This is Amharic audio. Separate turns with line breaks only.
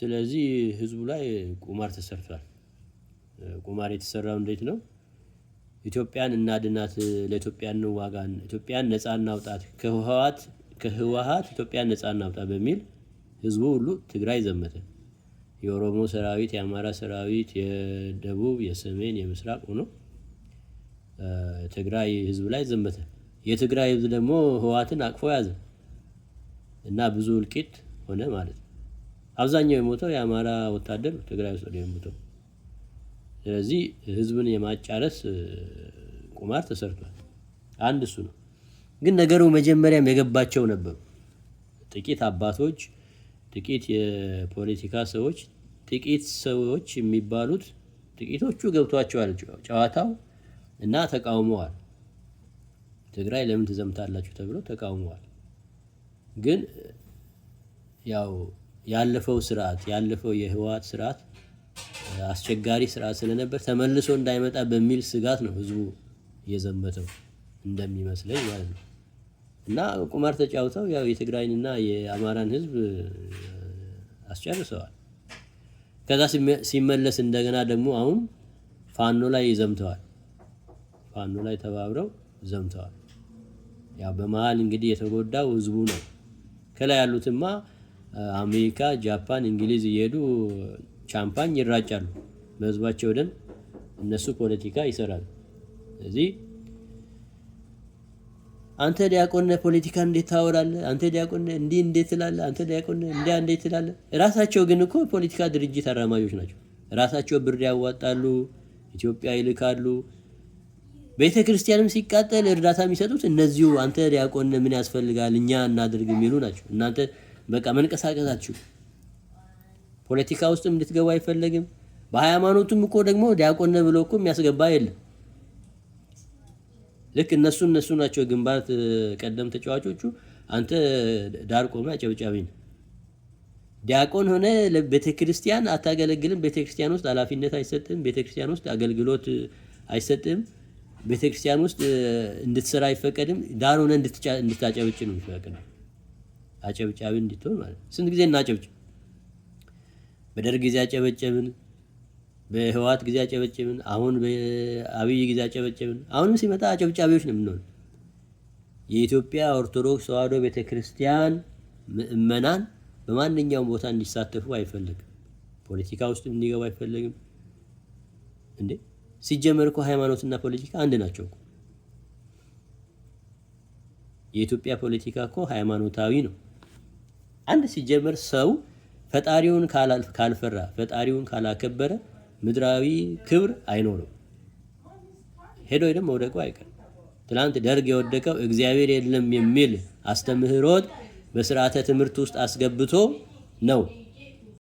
ስለዚህ ህዝቡ ላይ ቁማር ተሰርቷል። ቁማር የተሰራው እንዴት ነው? ኢትዮጵያን እናድናት፣ ለኢትዮጵያ እንዋጋ፣ ኢትዮጵያን ነፃ እናውጣት፣ ከህወሓት ኢትዮጵያን ነፃ እናውጣ በሚል ህዝቡ ሁሉ ትግራይ ዘመተ። የኦሮሞ ሰራዊት፣ የአማራ ሰራዊት፣ የደቡብ፣ የሰሜን፣ የምስራቅ ሆኖ ትግራይ ህዝብ ላይ ዘመተ። የትግራይ ህዝብ ደግሞ ህወሓትን አቅፎ ያዘ እና ብዙ እልቂት ሆነ ማለት ነው። አብዛኛው የሞተው የአማራ ወታደር ትግራይ ውስጥ ነው የሞተው። ስለዚህ ህዝብን የማጫረስ ቁማር ተሰርቷል። አንድ እሱ ነው። ግን ነገሩ መጀመሪያም የገባቸው ነበሩ። ጥቂት አባቶች፣ ጥቂት የፖለቲካ ሰዎች፣ ጥቂት ሰዎች የሚባሉት ጥቂቶቹ ገብቷቸዋል ጨዋታው እና ተቃውመዋል። ትግራይ ለምን ትዘምታላችሁ ተብሎ ተቃውመዋል። ግን ያው ያለፈው ስርዓት፣ ያለፈው የህወሓት ስርዓት አስቸጋሪ ስርዓት ስለነበር ተመልሶ እንዳይመጣ በሚል ስጋት ነው ህዝቡ የዘመተው እንደሚመስለኝ ማለት ነው። እና ቁማር ተጫውተው ያው የትግራይንና የአማራን ህዝብ አስጨርሰዋል። ከዛ ሲመለስ እንደገና ደግሞ አሁን ፋኖ ላይ ዘምተዋል። ፋኖ ላይ ተባብረው ዘምተዋል። ያው በመሃል እንግዲህ የተጎዳው ህዝቡ ነው። ከላይ ያሉትማ አሜሪካ፣ ጃፓን፣ እንግሊዝ እየሄዱ ቻምፓኝ ይራጫሉ። በህዝባቸው ደም እነሱ ፖለቲካ ይሰራሉ። ስለዚህ አንተ ዲያቆን ነህ ፖለቲካ እንዴት ታወራለህ? አንተ ዲያቆን ነህ እንዲህ እንዴት ትላለህ? አንተ ዲያቆን ነህ እንዲያ እንዴት ትላለህ? ራሳቸው ግን እኮ ፖለቲካ ድርጅት አራማጆች ናቸው። ራሳቸው ብር ያዋጣሉ፣ ኢትዮጵያ ይልካሉ። ቤተ ክርስቲያንም ሲቃጠል እርዳታ የሚሰጡት እነዚሁ አንተ ዲያቆን ነህ ምን ያስፈልጋል እኛ እናድርግ የሚሉ ናቸው። እናንተ በቃ መንቀሳቀሳችሁ ፖለቲካ ውስጥም እንድትገቡ አይፈለግም። በሃይማኖቱም እኮ ደግሞ ዲያቆን ነህ ብሎ እኮ የሚያስገባ የለም። ልክ እነሱ ናቸው ግንባር ቀደም ተጫዋቾቹ። አንተ ዳር ቆመህ አጨብጫቢ ነህ። ዲያቆን ሆነ ቤተክርስቲያን አታገለግልም። ቤተክርስቲያን ውስጥ ኃላፊነት አይሰጥም። ቤተክርስቲያን ውስጥ አገልግሎት አይሰጥም። ቤተክርስቲያን ውስጥ እንድትሰራ አይፈቀድም። ዳር ሆነ እንድታጨበጭ ነው የሚፈቀደው። አጨብጫቢ እንድትሆን ማለት ነው። ስንት ጊዜ እናጨብጭብ? በደርግ ጊዜ አጨበጨብን፣ በህወሓት ጊዜ አጨበጨብን፣ አሁን በአብይ ጊዜ አጨበጨብን። አሁንም ሲመጣ አጨብጫቢዎች ነው የምንሆነው። የኢትዮጵያ ኦርቶዶክስ ተዋሕዶ ቤተክርስቲያን ምእመናን በማንኛውም ቦታ እንዲሳተፉ አይፈልግም። ፖለቲካ ውስጥ እንዲገቡ አይፈልግም። እንዴ ሲጀመር እኮ ሃይማኖትና ፖለቲካ አንድ ናቸው እኮ። የኢትዮጵያ ፖለቲካ እኮ ሃይማኖታዊ ነው። አንድ ሲጀመር ሰው ፈጣሪውን ካልፈራ፣ ፈጣሪውን ካላከበረ ምድራዊ ክብር አይኖርም። ሄዶ ሄዶ መውደቁ አይቀርም። ትላንት ደርግ የወደቀው እግዚአብሔር የለም የሚል አስተምህሮት በስርዓተ ትምህርት ውስጥ አስገብቶ ነው።